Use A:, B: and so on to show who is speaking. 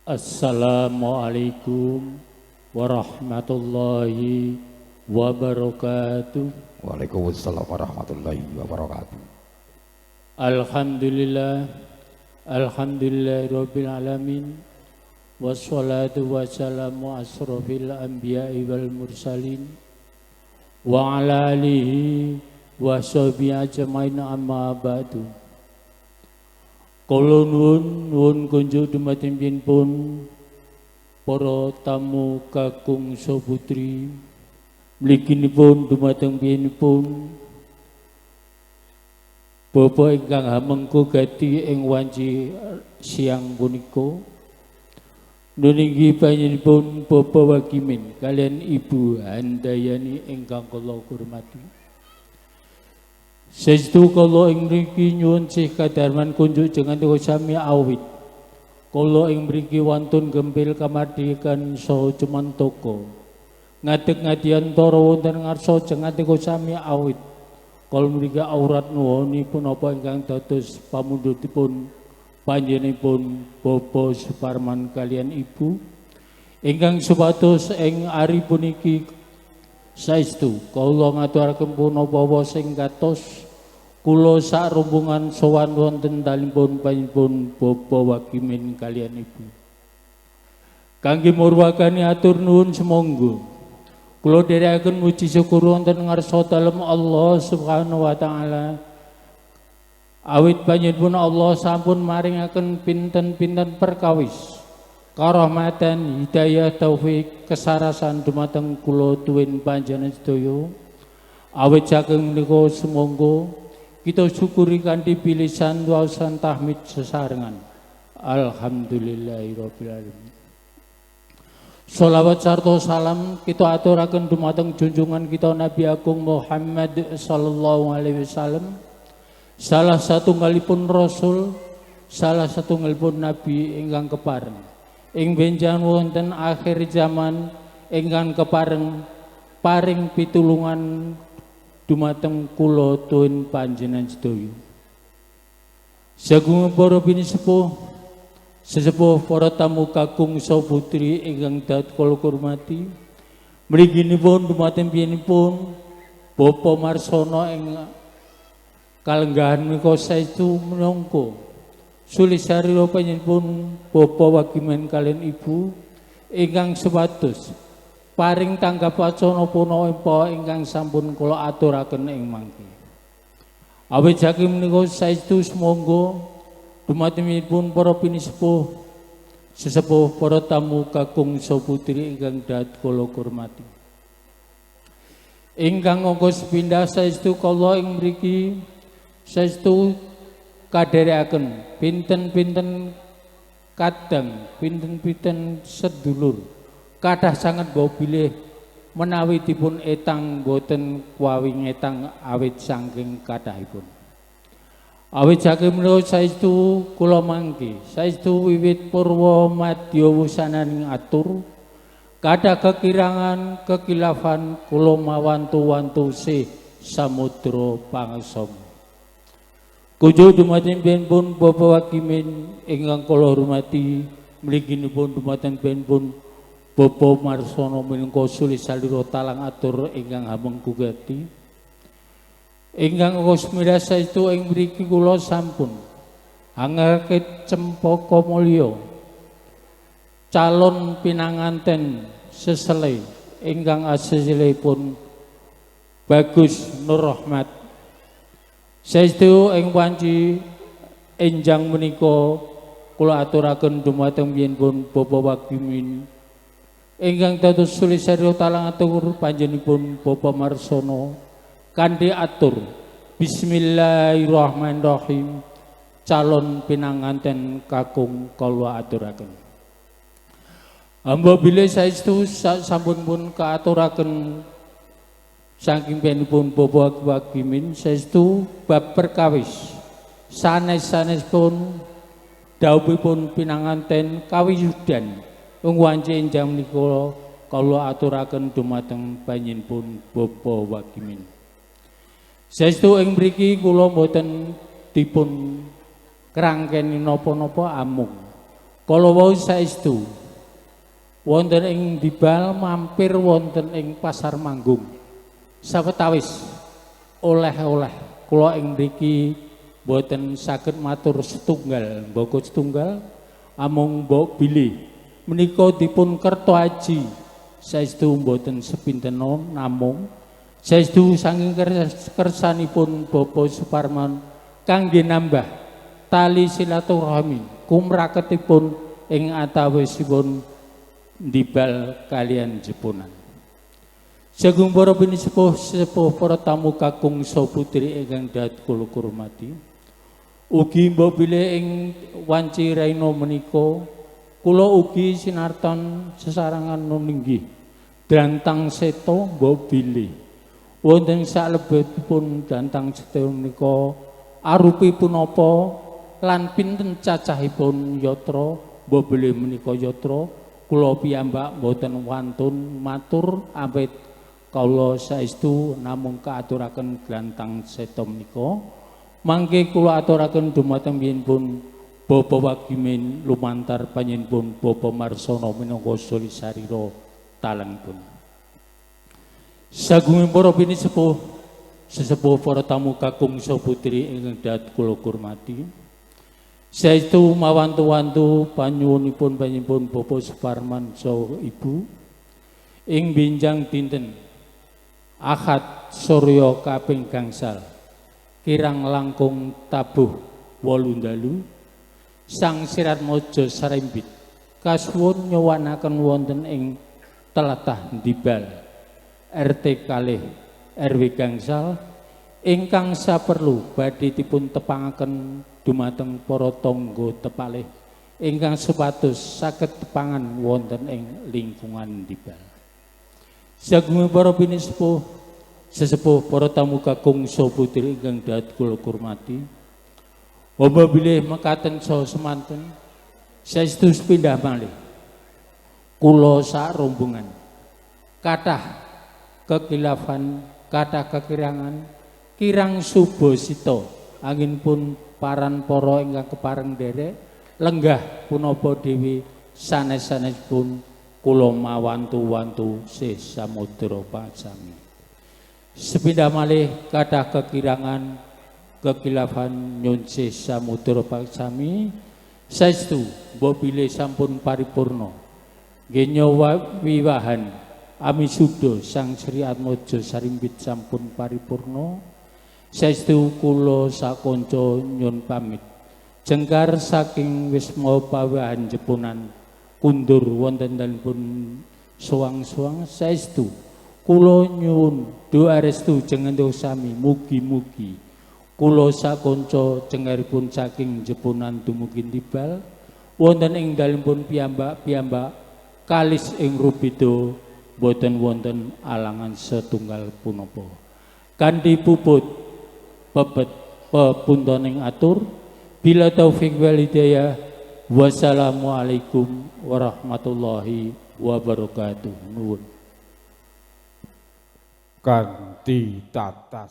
A: Assalamualaikum warahmatullahi wabarakatuh.
B: Waalaikumsalam warahmatullahi wabarakatuh.
A: Alhamdulillah, alhamdulillahirabbil alamin. Wassalatu wassalamu asrofil anbiya'i wal mursalin wa ala alihi wa sahbihi ajmain, amma ba'du. Kula nuwun nuwun kunjuk dumateng pun para tamu kakung putri, mliginipun dumateng pun Bapak ingkang hamengku gati ing wanci siang punika, nuninggi panjenenganipun Bapak Wakimin kalian Ibu Handayani ingkang kula hormati. Saestu kula ing mriki nyuwun sih kadarman kunjuk jengan sami awit. Kula ing mriki wantun gempil kamardikan saha cumantaka. Ngadeg ngadiantara wonten ngarsa jengan sami awit. Kula mriki aurat nuwuni punapa ingkang dados pamundhutipun panjenenganipun Bapak Suparman kalian Ibu ingkang supados ing ari puniki saestu kula ngaturaken punapa sing katos kula sak rombongan sowan wonten dalemipun panjenenganipun Bapak Wakimin kalian Ibu. Kangge murwakani atur nuwun semonggo kula dherekaken muji syukur wonten ngarsa dalem Allah Subhanahu wa taala, awit panjenenganipun Allah sampun maringaken pinten-pinten perkawis karahmatan, hidayah, taufik, kesarasan dumateng kula tuwin panjenengan sedaya. Awit saking menika sumangga kita syukuri kanthi pilisan waosan tahmid sesarengan. Alhamdulillahirabbil alamin. Salawat sarta salam kita aturaken dumateng junjungan kita Nabi Agung Muhammad sallallahu alaihi wasallam, salah satunggalipun rasul, salah satunggalipun nabi ingkang kepareng ing benjang wonten akhir zaman, ingkang kepareng paring pitulungan dumateng kula tuwin panjenengan sedaya. Sagung para pinisepuh, sesepuh, para tamu kakung saha putri ingkang dat kula hormati, mliginipun dumateng piyambakipun Bapak Marsono ing kalenggahan menika saestu minangka sulih sarira panjenenganipun Bapak Wakimen kalian Ibu ingkang supados paring tanggap wacana punapa ingkang sampun kula aturaken ing mangke. Awit saking menika saestu sumangga dumatengipun para pinisepuh, sesepuh, para tamu kakung saha putri ingkang dat kula hormati. Ingkang angka sepindah, saestu kula ing mriki saestu kadherekaken pinten-pinten kadang, pinten-pinten sedulur kathah sanget mbok bilih menawi dipun etang boten kuawi ngetang awit saking kathahipun. Awit saking menika saestu kula mangke saestu wiwit purwa madya wusananing atur kathah kekirangan kekilafan kula mawantu-wantu sih samudra pangesom. Kunjuk dumateng pun Bapak Wakimin ingkang kula hormati, mliginipun dumateng pun Bapak Marsono minangka sulih salira talang atur ingkang hamengku gati. Ingkang angka saestu ing mriki kula sampun angake cempaka mulya calon pinanganten sesele ingkang asilipun Bagus Nur Rahmat. Saestu ing wanci enjang menika kula aturaken dumateng pun Bapak Wakimin ingkang dados sulih sarira talang atur panjenenganipun Bapak Marsono kanthi atur Bismillahirrahmanirrahim, calon pinanganten kakung kula aturaken. Hamba bilih saestu sampun pun kaaturaken saking pun Bapak Wakimin, saestu bab perkawis sanes-sanes pun dhawuhipun pinanganten kawiyudan ing wanci enjang menika kula aturaken dumateng panjenenganipun Bapak Wakimin. Saestu ing mriki kula mboten dipun krangkeni napa-napa, amung Kala wau saestu wonten ing Dibal mampir wonten ing Pasar Manggung. Sawetawis oleh-oleh kula ing mriki boten saged matur setunggal, mboko setunggal, amung mbok bilih menika dipun kerta aji saestu mboten sepinten, namung saestu saking kersanipun Bapak Suparman kangge nambah tali silaturahmi kumraketipun ing antawisipun Dibal kalian Jeponan. Sagung para pinisepuh sepuh, para tamu kakung saha putri ingkang dahat kula kurmati. Ugi mbok bilih ing wanci raina menika kula ugi sinartan sesarengan nuninggih Drantang Seta. Mbok bilih wonten salebetipun Drantang Seta menika arupi punapa lan pinten cacahipun yatra, mbok bilih menika yatra kula piyambak mboten wantun matur awit kawula saestu namung kaaturaken Glantang Seta menika. Mangke kula aturaken dumateng pun Bapak Wagimin lumantar panjenenganipun Bapak Marsono minangka sarira talangipun. Sagung para pinisepuh sesepuh, para tamu kakung saha putri ingkang dahat kula hormati. Saestu mawantu-wantu panyuwunipun panjenenganipun Bapak Suparman saha Ibu, ing binjang dinten Ahad surya kaping 5 kirang langkung tabuh 8 dalu, Sang Siratmaja Sarimbit kasuwun nyowanaken wonten ing telatah Dibal RT 2 RW 5 ingkang saperlu badhe dipun tepangaken dumateng para tangga tepalih ingkang supados saged tepangan wonten ing lingkungan Dibal. Sagung para pinisepuh sesepuh, para tamu kakung saha putri ingkang dahat kula hormati. Hamba bilih mekaten saha semanten, saestu sepindah malih kula sak rombongan kathah kekhilafan, kathah kekirangan, kirang subasita anggenipun paran para ingkang kepareng nderek lenggah punapa dewi sanes-sanesipun kula mawantu-wantu sih samudra pasami. Sepindah malih kathah kekirangan, kekhilafan, nyun sih samudra pasami. Saestu mbok bilih sampun paripurna nggih wiwahan amisuda Sang Sri Atmaja Sarimbit sampun paripurna. Saestu kula sakanca nyun pamit jengkar saking wisma pawahan Jeponan kundur wonten pun suwang-suwang. Saestu kula nyuwun doa restu jenengan sami, mugi-mugi kula sakanca jengkaripun saking Jeponan dumugi Tibal wonten ing dalemipun piyambak-piyambak kalis ing rubeda, boten wonten alangan setunggal punapa. Kanthi puput pepet pepuntoning atur, bila taufik wal hidayah, wassalamualaikum warahmatullahi wabarakatuh. Nuwun.
C: Kanthi tatas.